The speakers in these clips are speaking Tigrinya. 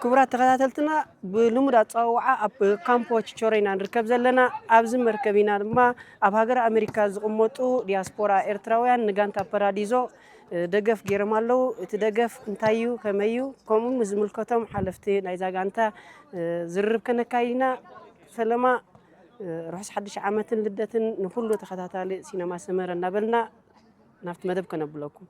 ክቡራት ተኸታተልትና፣ ብልሙድ ኣጸዋውዓ ኣብ ካምፖ ችቾረ ኢና ንርከብ ዘለና። ኣብዚ መርከብ ኢና ድማ ኣብ ሃገረ ኣሜሪካ ዝቕመጡ ዲያስፖራ ኤርትራውያን ንጋንታ ፓራዲዞ ደገፍ ገይሮም ኣለዉ። እቲ ደገፍ እንታይ እዩ፣ ከመይ እዩ፣ ከምኡ ምስ ዝምልከቶም ሓለፍቲ ናይዛ ጋንታ ዝርርብ ከነካይድ ኢና። ፈለማ ርሑስ ሓድሽ ዓመትን ልደትን ንኹሉ ተኸታታሊ ሲነማ ሰመረ እናበልና ናብቲ መደብ ከነብለኩም።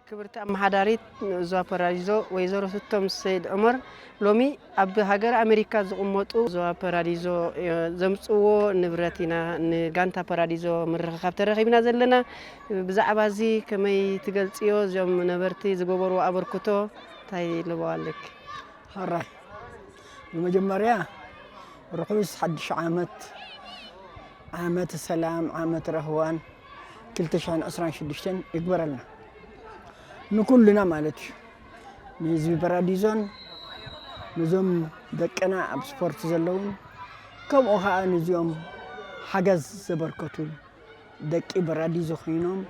ክብርቲ ኣመሓዳሪት ዞባ ፓራዲዞ ወይዘሮ ስቶም ሰይድ ዑመር፣ ሎሚ ኣብ ሃገረ ኣሜሪካ ዝቕመጡ ዞባ ፓራዲዞ ዘምጽዎ ንብረት ኢና ንጋንታ ፓራዲዞ ምርኽኻብ ተረኺብና ዘለና። ብዛዕባ እዚ ከመይ ትገልጽዮ? እዞም ነበርቲ ዝገበርዎ ኣበርክቶ እንታይ ልበዋ ኣለኪ? ሕራይ፣ ብመጀመርያ ርሑስ ሓድሽ ዓመት፣ ዓመት ሰላም፣ ዓመት ረህዋን ክልተ ሽሕን ዕስራን ሽዱሽተን ይግበረልና። ንኩልና ማለት እዩ። ንህዝቢ ፓራዲዞን፣ ነዞም ደቅና ኣብ ስፖርት ዘለውን፣ ከምኡ ኸዓ ነዚኦም ሓገዝ ዘበርከቱ ደቂ ፓራዲዞ ኮይኖም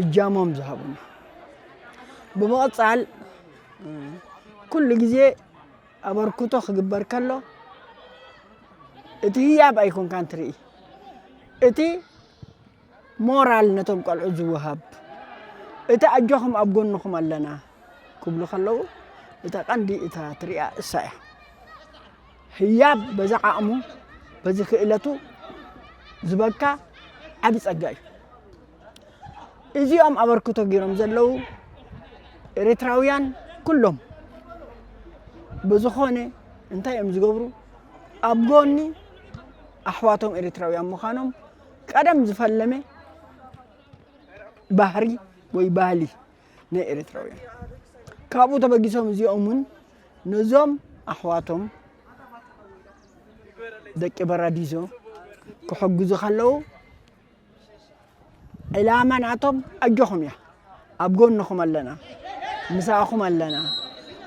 እጃሞም ዝሃቡና። ብምቕጻል፣ ኩሉ ግዜ ኣበርክቶ ክግበር ከሎ፣ እቲ ህያብ ኣይኮንካን ትርኢ። እቲ ሞራል ነቶም ቆልዑ ዝወሃብ፣ እቲ ኣጆኹም ኣብ ጎንኹም ኣለና ክብሉ ከለዉ፣ እታ ቀንዲ እታ ትሪኣ እሳ እያ። ህያብ በዚ ዓቕሙ፣ በዚ ክእለቱ ዝበካ ዓቢ ጸጋ እዩ። እዚኦም ኣበርክቶ ገይሮም ዘለዉ ኤርትራውያን ኩሎም ብዝኾነ እንታይ እዮም ዝገብሩ? ኣብ ጎኒ ኣሕዋቶም ኤርትራውያን ምዃኖም ቀደም ዝፈለመ ባህሪ ወይ ባህሊ ናይ ኤርትራውያን። ካብኡ ተበጊሶም እዚኦም እውን ነዞም ኣሕዋቶም ደቂ ፓራዲዞ ክሕግዙ ከለዉ ዕላማ ናቶም ኣጆኹም እያ፣ ኣብ ጎንኹም ኣለና፣ ምሳኹም ኣለና፣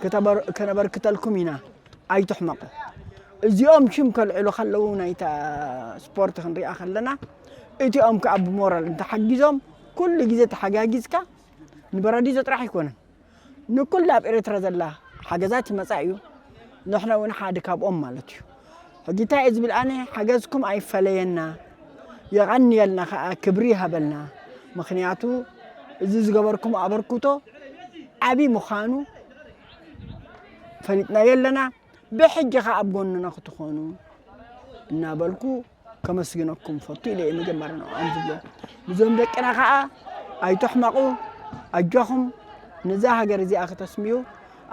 ክተበር-፣ ከነበርክተልኩም ኢና፣ ኣይትሕመቑ። እዚኦም ሽም ከልዕሉ ከለዉ ናይታ ስፖርት ክንሪኣ ከለና፣ እቲኦም ከኣ ብሞራል እንተሓጊዞም፣ ኩሉ ግዜ ተሓጋጊዝካ ንበራዲዞ ጥራሕ ኣይኮነን። ንኩሉ ኣብ ኤርትራ ዘላ ሓገዛት ይመጻ እዩ። ንሕና እውን ሓደ ካብኦም ማለት እዩ። ሕጂ እንታይ እየ ዝብል ኣነ፣ ሓገዝኩም ኣይፈለየና፣ የቐንየልና ከኣ ክብሪ ይሃበልና። ምኽንያቱ እዚ ዝገበርኩም ኣበርክቶ ዓቢ ምዃኑ ፈሊጥናዮ ኣለና። ብሕጂ ከኣ ኣብ ጎንና ክትኾኑ እናበልኩ ከመስግነኩም ፈቱ ኢለ እየ መጀመርያ ንዕኦም ዝብሎም። ንዞም ደቅና ከኣ ኣይትሕመቑ፣ ኣጆኹም፣ ነዛ ሃገር እዚኣ ከተስምዩ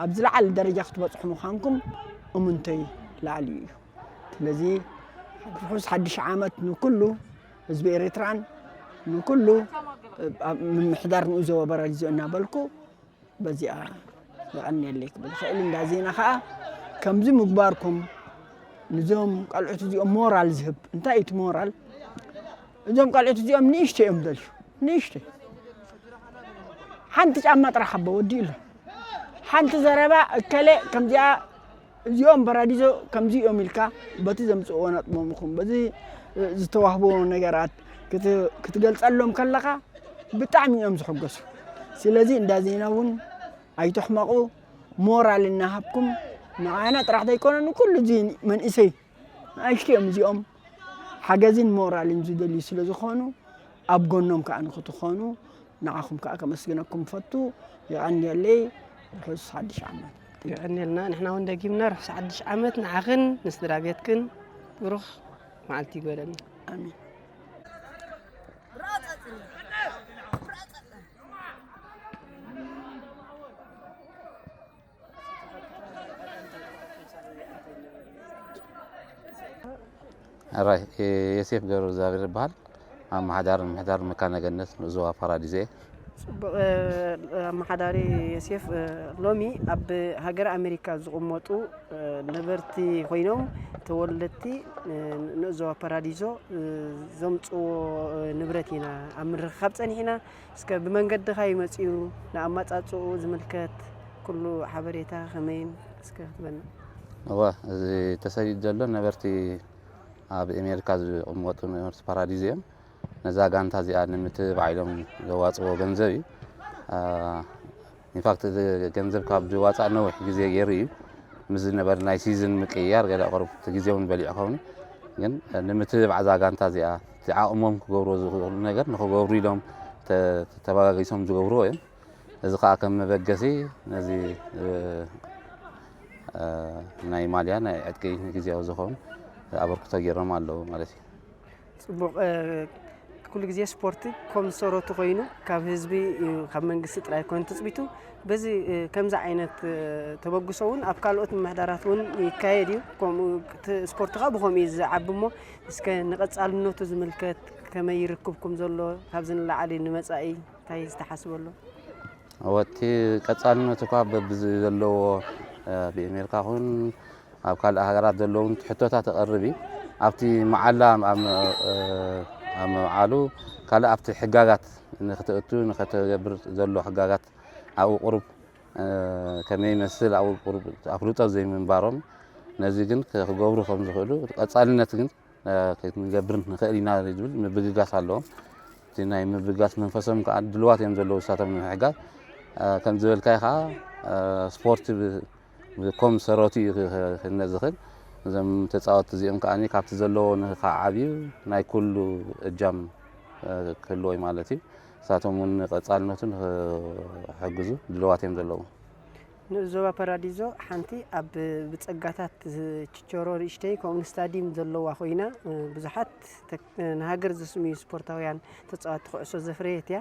ኣብ ዝለዓለ ደረጃ ክትበጽሑ ምዃንኩም እሙንተይ ላዕሊ እዩ። ስለዚ ርሑስ ሓድሽ ዓመት ንኩሉ ህዝቢ ኤርትራን ንኩሉ ኣብ ምምሕዳር ንኡስ ዞባ ፓራዲዞ እናበልኩ በዚኣ የቐንየለይ ክብል ይኽእል። እንዳ ዜና ኸኣ ከምዚ ምግባርኩም ንዞም ቀልዑት እዚኦም ሞራል ዝህብ። እንታይ እዩ እቲ ሞራል? እዞም ቀልዑት እዚኦም ንእሽተይ እዮም ደልዩ፣ ንእሽተይ። ሓንቲ ጫማ ጥራሕ ኣቦ ወዲኡሎም። ሓንቲ ዘረባ እከለ ከምዚኣ፣ እዚኦም ፓራዲዞ ከምዚ እዮም ኢልካ በቲ ዘምጽእዎ ነጥቦም ይኹን በዚ፣ እ፣ ዝተዋህቦ ነገራት ክት-፣ ክትገልጸሎም ከለኻ ብጣዕሚ እዮም ዝሕጎሱ። ስለዚ እንዳ ዜና እውን ኣይትሕመቑ፣ ሞራል እናሃብኩም ንዓና ጥራሕ ዘይኮነ ንኩሉ እዚ መንእሰይ ንኣሽቱ እዮም እዚኦም ሓገዝን ሞራልን ዝደልዩ ስለ ዝኾኑ ኣብ ጎኖም ከኣ ንክትኾኑ ንዓኹም ከኣ ከመስግነኩም ፈቱ። የቐንየለይ። ርሑስ ሓድሽ ዓመት። የቐንየልና። ንሕና እውን ደጊምና ርሑስ ሓድሽ ዓመት ንዓኽን ንስድራ ቤትክን ብሩኽ መዓልቲ ይግበረልና። ኣሜን። ሕራይ፣ ዮሴፍ ገብረእግዚኣብሔር ይበሃል። ኣመሓዳሪ ምምሕዳር መካነ ገነት ንኡስ ዞባ ፓራዲዞ እየ። ጽቡቕ፣ እ፣ ኣመሓዳሪ ዮሴፍ፣ እ፣ ሎሚ ኣብ ሃገረ ኣሜሪካ ዝቕመጡ፣ እ፣ ነበርቲ ኮይኖም ተወለድቲ፣ እ፣ ንኡስ ዞባ ፓራዲዞ፣ እ፣ ዘምጽዎ፣ እ፣ ንብረት ኢና ኣብ ምርኽኻብ ጸኒሕና። እስከ ብመንገድኻ እዩ መጺኡ፣ ንኣመጻጽኡ ዝምልከት ኩሉ ሓበሬታ ከመይን እስከ ክትበና። እወ፣ እዚ ተሰዲዱ ዘሎ ነበርቲ ኣብ ኣሜሪካ ዝቕመጡ ነበርቲ ፓራዲዝ እዮም። ነዛ ጋንታ እዚኣ ንምትብባዕ ኢሎም ዘዋፅዎ ገንዘብ እዩ። አ፣ ኢንፋክት፣ እዚ ገንዘብ ካብ ዝዋፃእ ነዊሕ ግዜ ገይሩ እዩ። ምስ ዝነበረ ናይ ሲዝን ምቅይያር ገለ ቁሩብ እቲ ግዜ እውን በሊዑ ኸውን፣ ግን ንምትብባዕ እዛ ጋንታ እዚኣ እቲ ዓቕሞም ክገብርዎ ዝኽእሉ ነገር ንኽገብሩ ኢሎም ተ-፣ ተበጋጊሶም ዝገብርዎ እዮም። እዚ ከዓ ከም መበገሲ ነዚ፣ እ፣ እ፣ ናይ ማልያ ናይ ዕጥቂ ግዜያዊ ዝኸውን ኣበርክቶ ገይሮም ኣለዉ ማለት እዩ። ጽቡቕ፣ እ፣ ኩሉ ግዜ ስፖርት ከም ሰረቱ ኮይኑ ካብ ህዝቢ እዩ፣ ካብ መንግስቲ ጥራይ ኮይኑ ትፅቢቱ። በዚ ከምዚ ዓይነት ተበግሶ እውን ኣብ ካልኦት ምምሕዳራት እውን ይካየድ እዩ። ከምኡ ስፖርት ከዓ ብከምኡ እዩ ዝዓቢ። እሞ እስከ ንቐፃልነቱ ዝምልከት ከመይ ይርክብኩም ዘሎ ካብዚ ንላዕሊ ንመፃኢ እንታይ ዝተሓስበሎ? ወቲ ቀፃልነቱ እኳ በብዚ ዘለዎ ብኤሜልካ ኹን ኣብ ካልእ ሃገራት ዘለውን ሕቶታት ተቐርብ እዩ። ኣብቲ መዓላ ኣብ መዓሉ ካልእ ኣብቲ ሕጋጋት ንክትእቱ ንክትገብር ዘሎ ሕጋጋት ኣብኡ ቁሩብ ከመይ ይመስል ኣብኡ ቁሩብ ኣፍልጦ ዘይምንባሮም፣ ነዚ ግን ክገብሩ ከም ዝኽእሉ ቀፃልነት ግን ክንገብር ንኽእል ኢና ዝብል ምብግጋስ ኣለዎም። እቲ ናይ ምብጋስ መንፈሶም ከዓ ድልዋት እዮም ዘለዉ እሳቶም ንምሕጋዝ። ከም ዝበልካይ ከዓ ስፖርት ከም ሰረቱ እዩ ክህነ ዝኽእል። እዞም ተፃወትቲ እዚኦም ከዓ ካብቲ ዘለዎ ንክዓብዩ ናይ ኩሉ እጃም ክህልዎ ማለት እዩ። እሳቶም እውን ቀፃልነቱ ንክሕግዙ ድልዋት እዮም ዘለዎም። ንዞባ ፓራዲዞ ሓንቲ ኣብ ብፀጋታት ዝችቸሮ ንእሽተይ ከምኡ ስታዲየም ዘለዋ ኮይና ብዙሓት ንሃገር ዘስምዩ ስፖርታውያን ተፃወቲ ኩዕሶ ዘፍረየት እያ።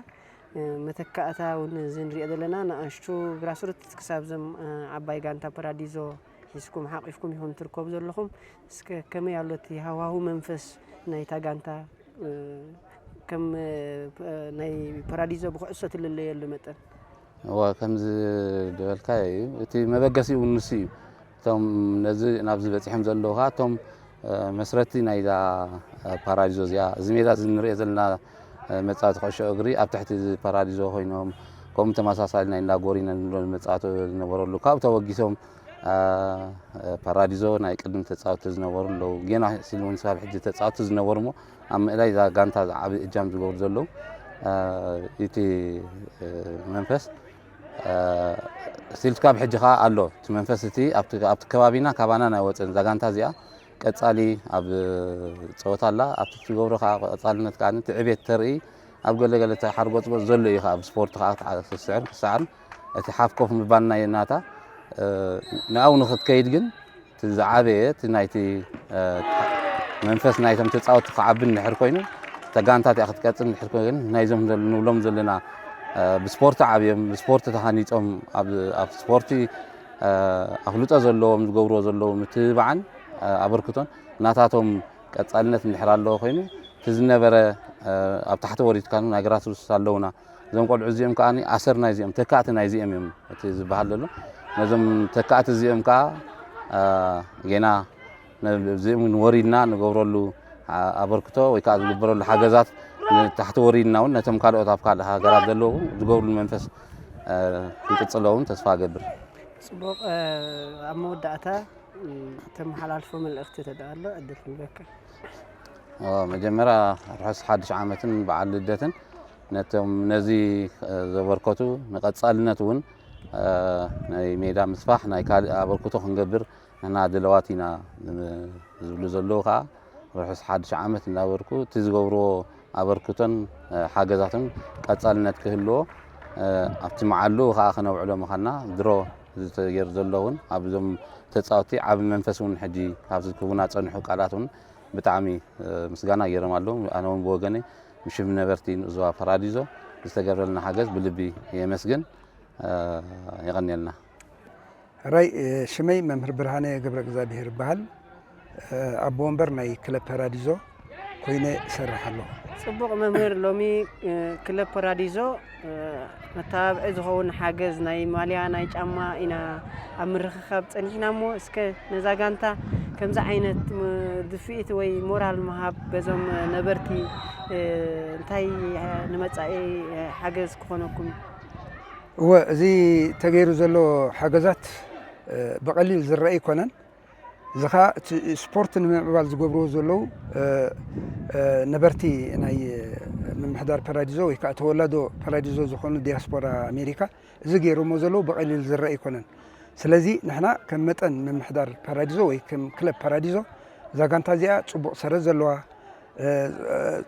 መተካእታ እውን እዚ ንሪኦ ዘለና ንኣሽቱ ግራስሩት ክሳብ ዞም ዓባይ ጋንታ ፓራዲዞ ሒዝኩም ሓቂፍኩም ኢኹም ትርከቡ ዘለኹም። እስከ ከመይ ኣሎ እቲ ሃዋሁ መንፈስ ናይታ ጋንታ ከም ናይ ፓራዲዞ ብኩዕሶ ትልለየሉ መጠን? እዋ ከምዚ ዝበልካዮ እዩ። እቲ መበገሲኡ እውን ንሱ እዩ። እቶም ነዚ ናብዚ በፂሖም ዘለዉ ከዓ እቶም መስረቲ ናይዛ ፓራዲዞ እዚኣ፣ እዚ ሜዳ እዚ ንሪኦ ዘለና መፃወቲ ኩዕሾ እግሪ ኣብ ትሕቲ እዚ ፓራዲዞ ኮይኖም፣ ከምኡ ተመሳሳሊ ናይ እንዳ ጎሪነ ንብሎ መፃወቲ ዝነበረሉ ካብኡ ተበጊሶም ፓራዲዞ ናይ ቅድሚ ተፃወቲ ዝነበሩ ኣለዉ። ጌና ሲልሞን ስካብ ሕጂ ተፃወቲ ዝነበሩ እሞ ኣብ ምእላይ እዛ ጋንታ ዓቢ እጃም ዝገብሩ ዘለዉ እቲ መንፈስ ስቲል ካብ ሕጂ ከዓ ኣሎ። እቲ መንፈስ እቲ ኣብቲ ኣብቲ ከባቢና ካባና ናይ ወፅን እዛ ጋንታ እዚኣ ቀፃሊ ኣብ ፀወታ ኣላ። ኣብቲ ትገብሮ ከዓ ቀፃልነት ከዓ እቲ ዕቤት ተርኢ ኣብ ገለ ገለ ተሓርጎፅጎፅ ዘሎ እዩ ከዓ ብስፖርት ከዓ ክስዕር ክሰዓር እቲ ሓፍ ኮፍ ምባል ናይ ናታ ንኣው ንክትከይድ ግን እቲ ዝዓበየ እቲ ናይቲ መንፈስ ናይቶም ተፃወቲ ክዓቢ እንድሕር ኮይኑ እታ ጋንታ እቲኣ ክትቀፅል እንድሕር ኮይኑ ናይዞም ንብሎም ዘለና ብስፖርቲ ዓብዮም ብስፖርቲ ተሃኒፆም ኣብ ስፖርቲ ኣፍልጦ ዘለዎም ዝገብርዎ ዘለዉ ምትብባዕን ኣበርክቶን ናታቶም ቀፃልነት እንድሕር ኣለዎ ኮይኑ እቲ ዝነበረ ኣብ ታሕቲ ወሪድካ ናይ ግራስሩትስ ኣለውና እዞም ቆልዑ እዚኦም ከዓ ኣሰር ናይዚኦም ተካእቲ ናይዚኦም እዮም እቲ ዝበሃል ዘሎ ነዞም ተካእቲ እዚኦም ከዓ ጌና ነዚኦም ንወሪድና ንገብረሉ ኣበርክቶ ወይ ከዓ ዝግበረሉ ሓገዛት ንታሕቲ ወሪድና እውን ነቶም ካልኦት ኣብ ካልእ ሃገራት ዘለዉ ዝገብርሉ መንፈስ ክንቅፅሎ እውን ተስፋ እገብር። ፅቡቕ። ኣብ መወዳእታ ተመሓላልፎ መልእኽቲ ተደኣ ኣሎ ዕድል ክንበካ። መጀመርያ ርሑስ ሓድሽ ዓመትን በዓል ልደትን ነቶም ነዚ ዘበርከቱ ንቐፃልነት እውን ናይ ሜዳ ምስፋሕ ናይ ካልእ ኣበርክቶ ክንገብር ንሕና ድለዋት ኢና ዝብሉ ዘለዉ ከዓ ርሑስ ሓድሽ ዓመት እናበርኩ እቲ ዝገብርዎ ኣበርክቶን ሓገዛትን ቀፃልነት ክህልዎ ኣብቲ መዓሉ ከዓ ከነውዕሎ ምዃንና ድሮ ዝተገይሩ ዘሎ እውን ኣብዞም ተፃወቲ ዓቢ መንፈስ እውን ሕጂ ካብዚ ክቡና ፀንሑ ቃላት እውን ብጣዕሚ ምስጋና ገይሮም ኣለዉ ኣነ እውን ብወገነይ ብሽም ነበርቲ ንኡዞባ ፓራዲዞ ዝተገብረልና ሓገዝ ብልቢ የመስግን የቐንየልና። ሕራይ ሽመይ መምህር ብርሃነ ገብረ እግዚኣብሄር ይበሃል። ኣቦ ወንበር ናይ ክለብ ፓራዲዞ ኮይነ እሰርሕ ኣለኹ። ጽቡቕ መምህር፣ ሎሚ ክለብ ፓራዲዞ መተባብዒ ዝኸውን ሓገዝ ናይ ማልያ ናይ ጫማ ኢና ኣብ ምርኽኻብ ጸኒሕና እሞ እስከ ነዛ ጋንታ ከምዚ ዓይነት ድፍኢት ወይ ሞራል ምሃብ በዞም ነበርቲ እንታይ ንመጻኢ ሓገዝ ክኾነኩም እዩ? እወ፣ እዚ ተገይሩ ዘሎ ሓገዛት ብቐሊል ዝረአ ኣይኮነን። እዚ ኸኣ እቲ ስፖርት ንምምዕባል ዝገብርዎ ዘለዉ ነበርቲ ናይ ምምሕዳር ፓራዲዞ ወይ ከዓ ተወላዶ ፓራዲዞ ዝኾኑ ዲያስፖራ ኣሜሪካ እዚ ገይሮሞ ዘለዉ ብቐሊል ዝረአ ኣይኮነን። ስለዚ ንሕና ከም መጠን ምምሕዳር ፓራዲዞ ወይ ከም ክለብ ፓራዲዞ እዛ ጋንታ እዚኣ ጽቡቕ ሰረት ዘለዋ፣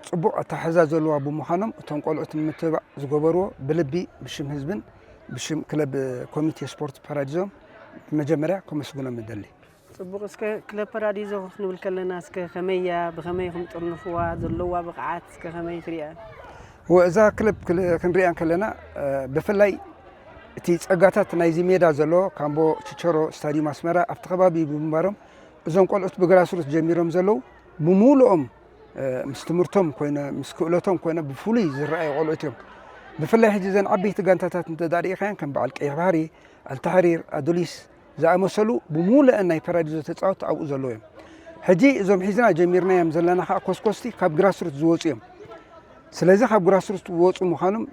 ጽቡቕ ኣተሓሕዛ ዘለዋ ብምዃኖም እቶም ቆልዑት ንምትብባዕ ዝገበርዎ ብልቢ ብሽም ህዝብን ብሽም ክለብ ኮሚቴ ስፖርት ፓራዲዞን ብመጀመርያ ከመስግኖም እደሊ። ጽቡቕ። እስከ ክለብ ፓራዲዞ ክንብል ከለና፣ እስከ ከመይ እያ፣ ብኸመይ ኢኹም ጥርንፍዋ፣ ዘለዋ ብቕዓት እስከ ከመይ ትሪኣ? እዛ ክለብ ክንሪኣ ከለና፣ ብፍላይ እቲ ጸጋታት ናይዚ ሜዳ ዘሎ ካምቦ ችቸሮ ስታዲየም ኣስመራ ኣብቲ ከባቢ ብምንባሮም፣ እዞም ቆልዑት ብግራስሩት ጀሚሮም ዘለዉ፣ ብሙሉኦም ምስ ትምህርቶም ኮይነ ምስ ክእለቶም ኮይነ ብፍሉይ ዝረኣዩ ቆልዑት እዮም። ብፍላይ ሕጂ እዘን ዓበይቲ ጋንታታት እንተዳርኢኻያን ከም በዓል ቀይሕ ባህሪ፣ ኣልታሕሪር፣ ኣዱሊስ ዝኣመሰሉ ብሙሉአን ናይ ፓራዲዞ ተፃወቲ ኣብኡ ዘለዉ እዮም። ሕጂ እዞም ሒዝና ጀሚርናዮም ዘለና ከዓ ኮስኮስቲ ካብ ግራስሩት ዝወፁ እዮም። ስለዚ ካብ ግራስሩት ዝወፁ ምዃኖም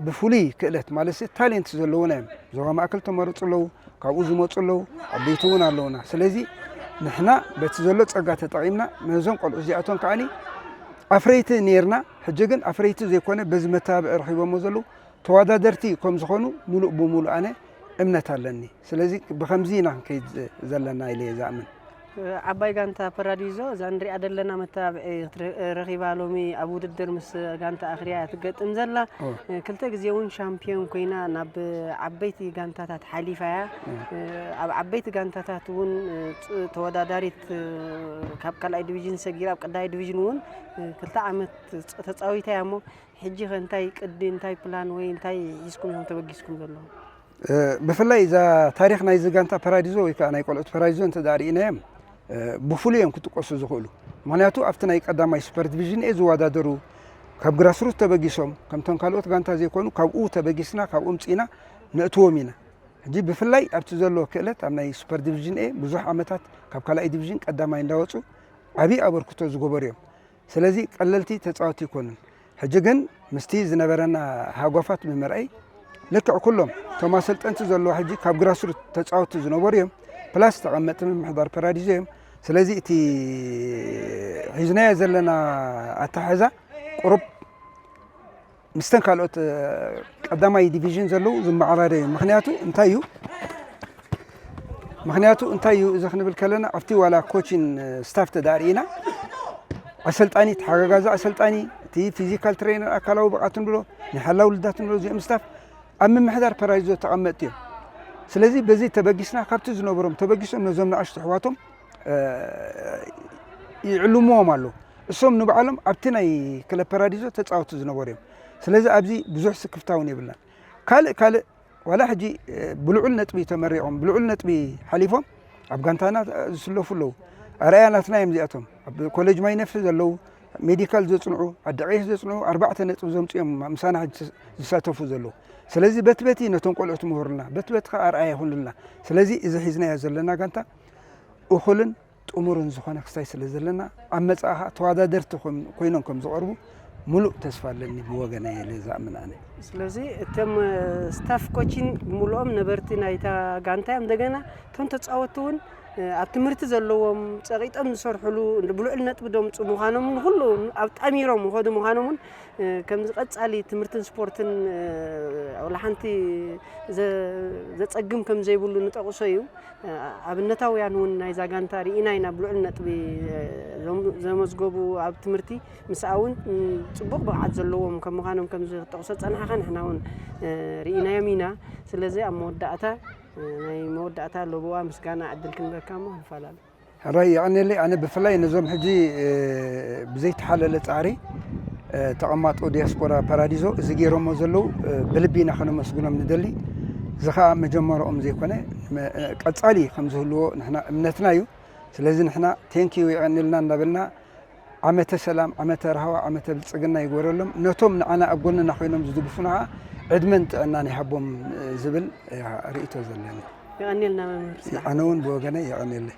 ብፍሉይ ክእለት ማለት ታሌንት ዘለዉና እዮም። ዞባ ማእከል ተመረፁ ኣለዉ፣ ካብኡ ዝመፁ ኣለዉ፣ ዓበይቲ እውን ኣለዉና። ስለዚ ንሕና በቲ ዘሎ ፀጋ ተጠቒምና ነዞም ቆልዑ እዚኣቶም ከዓኒ ኣፍረይቲ ነይርና፣ ሕጂ ግን ኣፍረይቲ ዘይኮነ በዚ መተባብዒ ረኺቦሞ ዘለዉ ተወዳደርቲ ከም ዝኾኑ ሙሉእ ብሙሉእ ኣነ እምነት ኣለኒ። ስለዚ ብኸምዚ ኢና ክንከይድ ዘለና ኢለ እየ ዝኣምን። ዓባይ ጋንታ ፓራዲዞ እዛ ንሪኣ ዘለና መተባብዒ ረኺባ ሎሚ ኣብ ውድድር ምስ ጋንታ ኣኽርያ እያ ትገጥም ዘላ። ክልተ ግዜ እውን ሻምፒዮን ኮይና ናብ ዓበይቲ ጋንታታት ሓሊፋ እያ። ኣብ ዓበይቲ ጋንታታት እውን ተወዳዳሪት ካብ ካልኣይ ዲቪዥን ሰጊራ ኣብ ቀዳማይ ዲቪዥን እውን ክልተ ዓመት ተፃዊታ እያ እሞ ሕጂ ከ እንታይ ቅዲ እንታይ ፕላን ወይ እንታይ ሒዝኩም ኢኹም ተበጊስኩም ዘለኹም? ብፍላይ እዛ ታሪኽ ናይዚ ጋንታ ፓራዲዞ ወይ ከዓ ናይ ቆልዑት ፓራዲዞ እንተ ደኣ ርኢናዮም ብፍሉይ እዮም ክጥቀሱ ዝኽእሉ። ምኽንያቱ ኣብቲ ናይ ቀዳማይ ሱፐር ዲቪዥን ኤ ዝወዳደሩ ካብ ግራስሩት ተበጊሶም ከምቶም ካልኦት ጋንታ ዘይኮኑ ካብኡ ተበጊስና ካብኡ ምፅኢና ነእትዎም ኢና። ሕጂ ብፍላይ ኣብቲ ዘሎ ክእለት ኣብ ናይ ሱፐር ዲቪዥን ኤ ብዙሕ ዓመታት ካብ ካልኣይ ዲቪዥን ቀዳማይ እንዳወፁ ዓብዪ ኣበርክቶ ዝገበሩ እዮም። ስለዚ ቀለልቲ ተፃወቲ ኣይኮኑን። ሕጂ ግን ምስቲ ዝነበረና ሃጓፋት ብምርኣይ ልክዕ ኩሎም እቶም ኣሰልጠንቲ ዘለዉ ሕጂ ካብ ግራስሩት ተፃወቲ ዝነበሩ እዮም። ፕላስ ተቐመጥቲ ምምሕዳር ፓራዲዞ እዮም። ስለዚ እቲ ሒዝናዮ ዘለና ኣተሓሕዛ ቁሩብ ምስተን ካልኦት ቀዳማይ ዲቪዥን ዘለዉ ዝመዓራረ እዩ። ምክንያቱ እንታይ እዩ? ምክንያቱ እንታይ እዩ እዚ ክንብል ከለና ኣብቲ ዋላ ኮችን ስታፍ ተዳርኢና ኣሰልጣኒ ተሓጋጋዚ ኣሰልጣኒ እቲ ፊዚካል ትሬነር ኣካላዊ ብቕዓት ንብሎ ናይ ሓላው ልዳት ንብሎ እዚኦም ስታፍ ኣብ ምምሕዳር ፓራዲዞ ተቐመጥቲ እዮም። ስለዚ በዚ ተበጊስና ካብቲ ዝነበሮም ተበጊሶም ነዞም ንኣሽቱ ኣሕዋቶም ይዕልምዎም ኣለዉ። እሶም ንባዕሎም ኣብቲ ናይ ክለብ ፓራዲዞ ተፃወቲ ዝነበሩ እዮም። ስለዚ ኣብዚ ብዙሕ ስክፍታ እውን የብልናን። ካልእ ካልእ ዋላ ሕጂ ብልዑል ነጥቢ ተመሪቖም ብልዑል ነጥቢ ሓሊፎም ኣብ ጋንታና ዝስለፉ ኣለዉ። ኣርኣያ ናትና እዮም እዚኣቶም። ኣብ ኮሌጅ ማይ ነፍሒ ዘለዉ ሜዲካል ዘፅንዑ ዓዲ ቀይሕ ዘፅንዑ ኣርባዕተ ነጥቢ ዘምፅኡ እዮም ምሳና ሕጂ ዝሳተፉ ዘለዉ። ስለዚ በቲ በቲ ነቶም ቆልዑት ምሁርልና በቲ በቲ ከዓ ኣርኣያ ይኹንልና። ስለዚ እዚ ሒዝናዮ ዘለና ጋንታ እኹልን ጥሙርን ዝኾነ ክስታይ ስለ ዘለና ኣብ መጻኢ ኸኣ ተወዳደርቲ ኮይኖም ከም ዝቐርቡ ሙሉእ ተስፋ ኣለኒ ብወገነይ ኢለ ዝኣምን ኣነ። ስለዚ እቶም ስታፍ ኮችን ብምሉኦም ነበርቲ ናይታ ጋንታ እዮም። እንደገና እቶም ተጻወትቲ እውን ኣብ ትምህርቲ ዘለዎም ጸቒጦም ዝሰርሕሉ ብልዑል ነጥቢ ደምጹ ምዃኖም ንኹሉ ኣብ ጣሚሮም ይኸዱ ምዃኖም እውን ከምዚ ቀጻሊ ትምህርትን ስፖርትን ዋላ ሓንቲ ዘጸግም ከም ዘይብሉ ንጠቕሶ እዩ። ኣብነታውያን እውን ናይዛ ጋንታ ርኢና ኢና ብልዑል ነጥቢ ዘመዝገቡ ኣብ ትምህርቲ ምስኣ እውን ጽቡቕ ብቕዓት ዘለዎም ከም ምዃኖም ከምዚ ክጠቕሶ ዝጸናሕኻ ንሕና እውን ርኢናዮም ኢና። ስለዚ ኣብ መወዳእታ ናይ መወዳእታ ለበዋ ምስጋና ዕድል ክንበካ እሞ ክንፈላለ። ሕራይ የቐንየለይ። ኣነ ብፍላይ ነዞም ሕጂ ብዘይተሓለለ ጻዕሪ ተቐማጦ ዲያስፖራ ፓራዲዞ እዚ ገይሮሞ ዘለዉ ብልቢ ኢና ከነመስግኖም ንደሊ። እዚ ኸኣ መጀመርኦም ዘይኮነ ቀጻሊ ከም ዝህልዎ ንሕና እምነትና እዩ። ስለዚ ንሕና ቴንኪዩ የቐንየልና እንዳበልና ዓመተ ሰላም፣ ዓመተ ራህዋ፣ ዓመተ ብልጽግና ይግበረሎም። ነቶም ንዓና ኣብ ጎንና ኮይኖም ዝድግፉና ኸኣ ዕድመን ጥዕናን ይሃቦም ዝብል ርእይቶ ዘለኒ። የቐንየልና መምህር ስራሕ። ኣነ እውን ብወገነይ የቐንየለይ።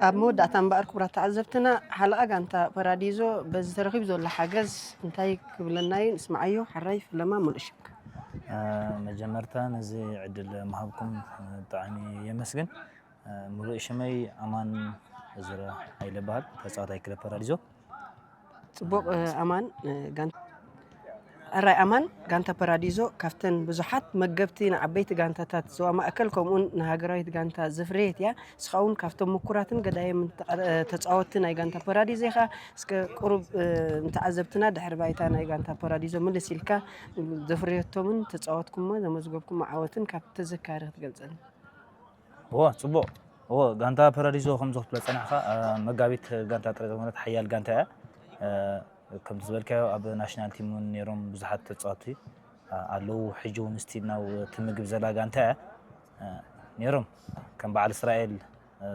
ኣብ መወዳእታ እምበኣር ክቡራት ተዓዘብትና፣ ሓለቓ ጋንታ ፓራዲዞ በዚ ተረኺቡ ዘሎ ሓገዝ እንታይ ክብለና እዩ? ንስምዓዮ። ሕራይ ፍለማ፣ ሙሉእ ሽምካ። መጀመርታ ነዚ ዕድል ምሃብኩም ብጣዕሚ የመስግን። ሙሉእ ሽመይ ኣማን እዝራ ሃይለ በሃል፣ ተፃዋታይ ክለብ ፓራዲዞ። ጽቡቕ። ኣማን፣ ጋንታ ኣራይ ኣማን፣ ጋንታ ፓራዲዞ ካብተን ብዙሓት መገብቲ ንዓበይቲ ጋንታታት ዞባ ማእከል ከምኡውን ንሃገራዊት ጋንታ ዘፍረየት እያ። ንስኻ እውን ካብቶም ምኩራትን ገዳይም ተጻወትቲ ናይ ጋንታ ፓራዲዞ ኢኻ። እስከ ቁሩብ ንተዓዘብትና ድሕሪ ባይታ ናይ ጋንታ ፓራዲዞ ምልስ ኢልካ ዘፍረየቶምን ተጻወትኩሞ ዘመዝገብኩሞ ዓወትን ካብ ተዘካሪ ክትገልጸልና? እወ፣ ጽቡቕ። እወ፣ ጋንታ ፓራዲዞ ከምዚ ክትብሎ ዝጸናሕካ፣ መጋቢት ጋንታ ጥራይ ዘይኮነት ሓያል ጋንታ እያ። ከምቲ ዝበልካዮ ኣብ ናሽናል ቲም እውን ነይሮም ብዙሓት ተጻወትቲ ኣለዉ። ሕጂ እውን ስቲል ናብ እቲ ምግብ ዘላ ጋንታ እያ። ነይሮም ከም በዓል እስራኤል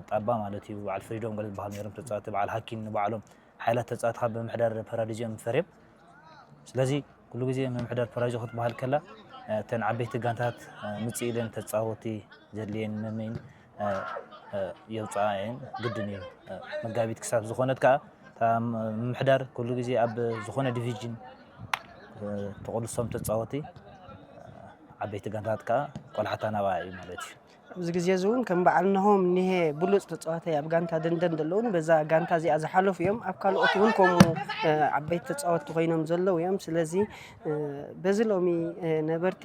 ጣባ ማለት እዩ፣ በዓል ፍሪዶም ገለ ዝበሃሉ ነይሮም ተጻወትቲ፣ በዓል ሃኪም ንባዕሎም ሓያላት ተጻወትቲ ካብ ምምሕዳር ፓራዲዞ እዮም ፈርዮም። ስለዚ ኩሉ ግዜ ምምሕዳር ፓራዲዞ ክትበሃል ከላ እተን ዓበይቲ ጋንታት ምጽእ ኢለን ተጻወቲ ዘድልየን መመይን የውፅኣ እየን ግድን እዩ። መጋቢት ክሳብ ዝኾነት ከዓ እታ ምምሕዳር ኩሉ ግዜ ኣብ ዝኾነ ዲቪዥን ተቆልሶም ተጻወቲ ዓበይቲ ጋንታት ከዓ ቆልሓታ ናብኣ እዩ ማለት እዩ። ኣብዚ ግዜ እዚ እውን ከም በዓል ናሆም እኒሄ ብሉፅ ተፃዋታይ ኣብ ጋንታ ደንደን ዘለውን በዛ ጋንታ እዚኣ ዝሓለፉ እዮም። ኣብ ካልኦት እውን ከምኡ ዓበይቲ ተፃወትቲ ኮይኖም ዘለዉ እዮም። ስለዚ በዚ ሎሚ ነበርቲ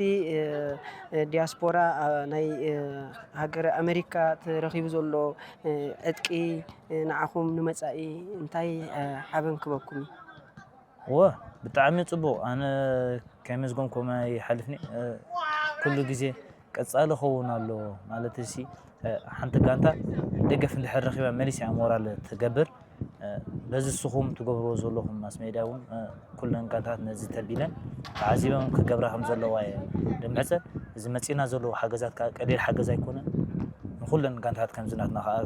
ዲያስፖራ ናይ ሃገረ ኣሜሪካ ተረኺቡ ዘሎ ዕጥቂ ንዓኹም ንመፃኢ እንታይ ሓበን ክበኩም እዩ? እወ ብጣዕሚ ጽቡቕ። ኣነ ከይመስገንኩም ኣይሓልፍን እየ። ኩሉ ግዜ ቀጻሊ ክኸውን ኣለዎ ማለት እዚ ሓንቲ ጋንታ ደገፍ እንድሕር ረኺባ መሊስ እያ ሞራል ትገብር። በዚ ንስኹም ትገብርዎ ዘለኹም ማስ ሜድያ እውን ኩለን ጋንታት ነዚ ተቢለን ተዓዚበን ክገብራ ከም ዘለዋ እየ ድምሕጸን። እዚ መጺእና ዘለዉ ሓገዛት ከዓ ቀሊል ሓገዝ ኣይኮነን። ንኩለን ጋንታት ከምዚ ናትና ከዓ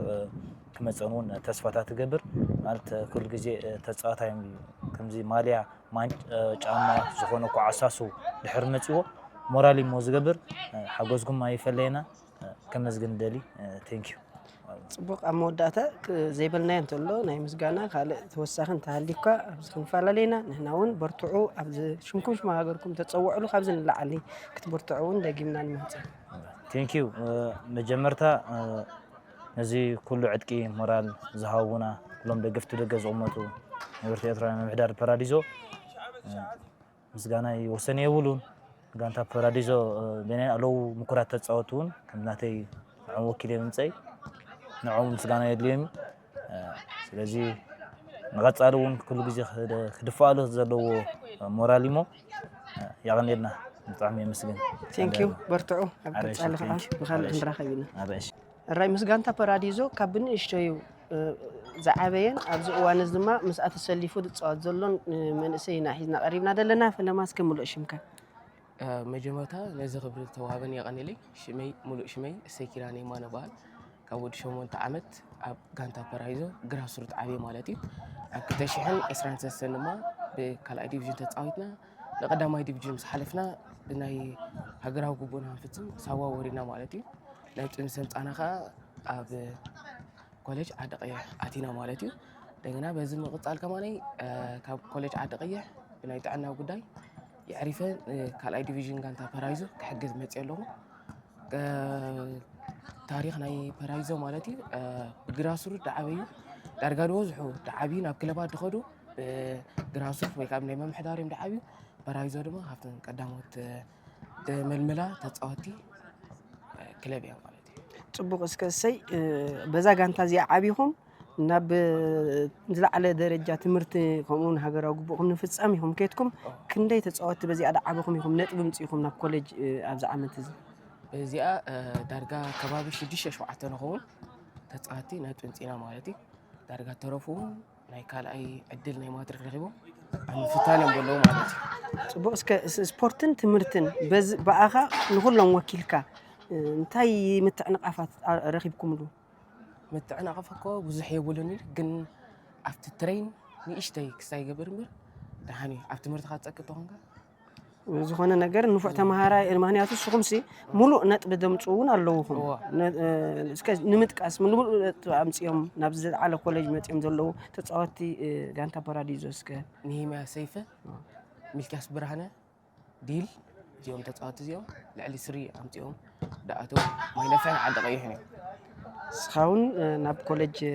ክመፀን እውን ተስፋታት ትገብር ማለት ኩሉ ግዜ ተፃዋታይ ከምዚ ማልያ ማንጭ ጫማ ዝኾነ ኩዓሳሱ ድሕር መፅዎ ሞራል እሞ ዝገብር ሓጎዝኩም ኣይፈለየና። ከመስግን ደሊ። ቴንኪዩ። ፅቡቕ። ኣብ መወዳእታ ዘይበልናዮ እንተሎ ናይ ምስጋና ካልእ ተወሳኺ እንተሃሊኳ ኣብዚ ክንፈላለየና ንሕና እውን በርትዑ ኣብዚ ሽምኩም ሽማ ሃገርኩም ተፀውዕሉ ካብዚ ንላዓሊ ክትብርትዑ እውን ደጊምና ንመህፀን። ቴንኪዩ። መጀመርታ ነዚ ኩሉ ዕጥቂ ሞራል ዝሃቡና ኩሎም ደገፍቲ ደገ ዝቕመጡ ነበርቲ ኤርትራ ምምሕዳር ፓራዲዞ ምስጋናይ ወሰን የብሉን። ጋንታ ፓራዲዞ በናይ ኣለዉ ምኩራት ተፃወቱ እውን ከም ናተይ ንዕኦም ወኪለ ምምፀይ ንዕኦም ምስጋና የድልዮም እዩ። ስለዚ ንቐፃሊ እውን ኩሉ ግዜ ክድፍኣሉ ዘለዎ ሞራል እሞ የቐንየልና። ብጣዕሚ የመስግን። ቴንኪዩ። በርትዑ። ኣብ ቀፃሊ ከዓ ብካልእ ክንራኸብ ኢና። ኣበሽ ራይ ምስ ጋንታ ፓራዲዞ ካብ ብንእሽቶዩ ዝዓበየን ኣብዚ እዋን እዚ ድማ ምስኣ ተሰሊፉ ዝፃወት ዘሎን መንእሰይ ኢና ሒዝና ቀሪብና ዘለና። ፈለማ እስከ ሙሉእ ሽምካ? መጀመርታ ነዚ ክብሪ ዝተዋህበኒ የቐንየለይ። ሽመይ ሙሉእ ሽመይ እሰይ ኪዳነ የማነ በሃል። ካብ ወዲ ሸሞንተ ዓመት ኣብ ጋንታ ፓራይዞ ግራስሩት ዓብየ ማለት እዩ። ኣብ ክልተ ሽሕን ዕስራን ሰለስተን ድማ ብካልኣይ ዲቪዥን ተፃዊትና ንቀዳማይ ዲቪዥን ምስ ሓለፍና ብናይ ሃገራዊ ግቡእና ክንፍፅም ሳዋ ወሪድና ማለት እዩ። ነጥቢ ምስ ኣምፃና ከዓ ኣብ ኮሌጅ ዓዲ ቀይሕ ኣቲና ማለት እዩ። እንደገና በዚ ምቕፃል ከማነይ ካብ ኮሌጅ ዓዲ ቀይሕ ብናይ ጥዕና ጉዳይ የዕሪፈ ካልኣይ ዲቪዥን ጋንታ ፓራይዞ ክሕግዝ መፅእ ኣለኹ። ታሪክ ናይ ፓራይዞ ማለት እዩ ብግራስሩት ደዓበዩ ዳርጋ ዝበዝሑ ደዓብዩ ናብ ክለባት ዝኸዱ ብግራስሩት ወይ ካብ ናይ መምሕዳር እዮም ደዓብዩ። ፓራይዞ ድማ ካብተን ቀዳሞት ተመልመላ ተፃወቲ ክለብ እያ ማለት እዩ። ፅቡቅ። እስከ እሰይ በዛ ጋንታ እዚኣ ዓቢኹም ናብ ዝለዓለ ደረጃ ትምህርቲ ከምኡውን ሃገራዊ ግቡእኩም ንፍፃም ኢኹም ከድኩም። ክንደይ ተፃወቲ በዚኣ ደዓበኹም ኢኹም ነጥቢ ምፅኢኹም ናብ ኮሌጅ ኣብዚ ዓመት እዚ? በዚኣ ዳርጋ ከባቢ ሽዱሽተ ሸውዓተ ንኸውን ተፃወቲ ነጥቢ ምፂና ማለት እዩ። ዳርጋ ተረፉ እውን ናይ ካልኣይ ዕድል ናይ ማትሪክ ረኺቦም ኣብ ምፍታን እዮም ዘለዉ ማለት እዩ። ፅቡቕ። እስከ ስፖርትን ትምህርትን ብኣኻ ንኩሎም ወኪልካ እንታይ ምትዕንቓፋት ረኺብኩምሉ? ምትዕንቓፍ እኮ ብዙሕ የብሉን እዩ፣ ግን ኣብቲ ትሬን ንእሽተይ ክሳይ ይገብር እምበር ደሓን እዩ። ኣብ ትምህርትኻ ትፀቅጥ ተኾንካ ዝኾነ ነገር ንፉዕ ተምሃራይ፣ ምኽንያቱ ንስኹምሲ ሙሉእ ነጥቢ ዘምፅኡ እውን ኣለውኹም። እዋ። ነ-፣ እ፣ እስከ ንምጥቃስ፣ ሙሉእ ነጥቢ ኣምፅኦም፣ ናብዚ ዝለዓለ ኮሌጅ መፅኦም ዘለዉ ተፃወትቲ፣ እ፣ ጋንታ ፓራዲዞ እስከ። ንሂምያ ሰይፈ፣ እዋ። ሚልክያስ ብርሃነ፣ ዲል፣ እዚኦም ተፃወትቲ እዚኦም ልዕሊ ስሪ ኣምፅኦም ደኣተው። ማይነፍሕን ዓዲ ቀይሕን እዮም። ንስኻ እውን፣ እ፣ ናብ ኮሌጅ፣ እ፣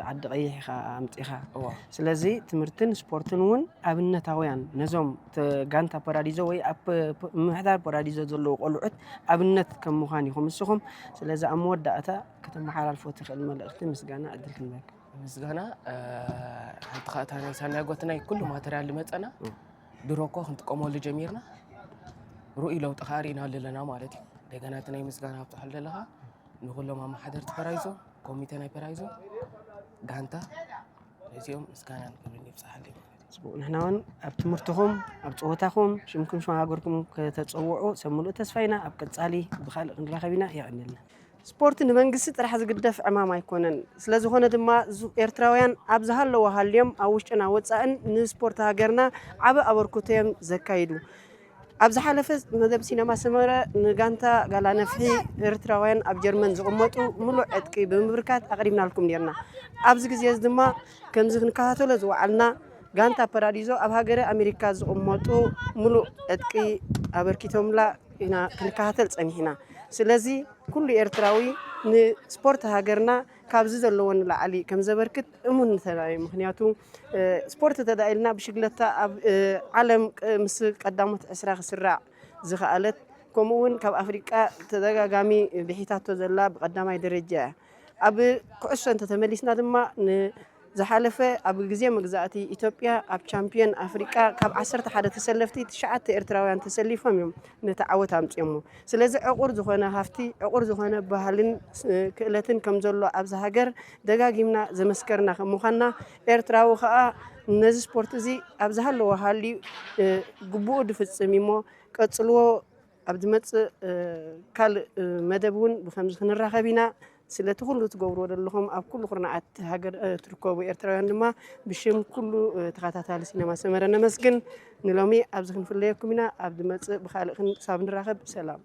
ዓዲ ቀይሕ ኢኻ ኣምፂኻ። እዋ። ስለዚ ትምህርትን ስፖርትን እውን ኣብነታውያን ነዞም ተ-፣ ጋንታ ፓራዲዞ ወይ ኣብ ፕ-፣ ምምሕዳር ፓራዲዞ ዘለዉ ቆልዑት ኣብነት ከም ምዃን ኢኹም ንስኹም። ስለዚ ኣብ መወዳእታ ከተመሓላልፎ ትኽእል መልእኽቲ ምስጋና ዕድል ክንበካ። ምስጋና፣ እ፣ ሓንቲ ኻእታ ናይ ሳናይ ጎት ናይ ኩሉ ማተርያል ዝመፀና እም። ድሮ እኮ ክንጥቀመሉ ጀሚርና ርኡይ ለውጢ ኸዓ ርኢናሉ ኣለና ማለት እዩ። እንደገና እቲ ናይ ምስጋና ኣብፅሖ ዘለኻ ንኹሎም ኣመሓደርቲ ፓራይዞ፣ ኮሚተ ናይ ፓራይዞ፣ ጋንታ፣ ነዚኦም ምስጋና ንክብርን ይብፅሓለይ ማለት እዩ። ጽቡቕ፣ ንሕና እውን ኣብ ትምህርትኹም፣ ኣብ ጸወታኹም፣ ሽምኩም ሽም ሃገርኩም ከተጸውዑ ሰብ ምሉእ ተስፋ ኢና። ኣብ ቀጻሊ ብኻልእ ክንራኸብ ኢና። የቐንየልና። ስፖርት ንመንግስቲ ጥራሕ ዝግደፍ ዕማም ኣይኮነን። ስለ ዝኾነ ድማ፣ ዙ-፣ ኤርትራውያን ኣብ ዝሃለዎ ሃልዮም፣ ኣብ ውሽጥና ወጻእን ንስፖርት ሃገርና ዓቢ ኣበርክቶ እዮም ዘካይዱ። ኣብ ዝሓለፈ መደብ ሲነማ ሰመረ ንጋንታ ጋላ ነፍሒ ኤርትራውያን ኣብ ጀርመን ዝቕመጡ ምሉእ ዕጥቂ ብምብርካት ኣቕሪብናልኩም ኔርና። ኣብዚ ግዜ እዚ ድማ ከምዚ ክንከታተሎ ዝወዓልና ጋንታ ፓራዲዞ ኣብ ሃገረ ኣሜሪካ ዝቕመጡ ምሉእ ዕጥቂ ኣበርኪቶምላ ኢና ክንከታተል ጸኒሕና። ስለዚ ኩሉ ኤርትራዊ ንስፖርት ሃገርና ካብዚ ዘለዎ ንላዕሊ ከም ዘበርክት እሙን እንተዳ እዩ። ምኽንያቱ፣ እ፣ ስፖርት እንተዳ ኢልና ብሽግለታ ኣብ፣ እ፣ ዓለም ቅ-፣ ምስ ቀዳሞት ዕስራ ክስራዕ ዝኸኣለት፣ ከምኡ እውን ካብ ኣፍሪቃ ተደጋጋሚ ብሒታቶ ዘላ ብቐዳማይ ደረጃ እያ። ኣብ ኩዕሶ እንተተመሊስና ድማ፣ ንዝሓለፈ ኣብ ግዜ መግዛእቲ ኢትዮጵያ ኣብ ቻምፒዮን ኣፍሪቃ ካብ ዓሰርተ ሓደ ተሰለፍቲ ትሽዓተ ኤርትራውያን ተሰሊፎም እዮም ነቲ ዓወት ኣምጺኦሞ። ስለዚ ዕቑር ዝኾነ ሃፍቲ፣ ዕቑር ዝኾነ ባህልን ስ-፣ ክእለትን ከም ዘሎ ኣብዚ ሃገር ደጋጊምና ዘመስከርና ከም ምዃንና፣ ኤርትራዊ ከኣ ነዚ ስፖርት እዚ ኣብ ዝሃለዎ ሃልዩ፣ እ፣ ግቡኡ ድፍጽም እዩሞ፣ ቀጽልዎ። ኣብ ዝመጽእ፣ እ፣ ካልእ፣ እ፣ መደብ እውን ብኸምዚ ክንራኸብ ኢና። ስለቲ ኩሉ ትገብርዎ ዘለኹም ኣብ ኩሉ ኩርናዓት ሃገር፣ እ፣ ትርከቡ ኤርትራውያን ድማ ብሽም ኩሉ፣ እ፣ ተኸታታሊ ሲነማ ሰመረ ነመስግን። ንሎሚ ኣብዚ ክንፍለየኩም ኢና። ኣብ ዝመጽእ ብኻልእ ክን-፣ ክሳብ ንራኸብ ሰላም።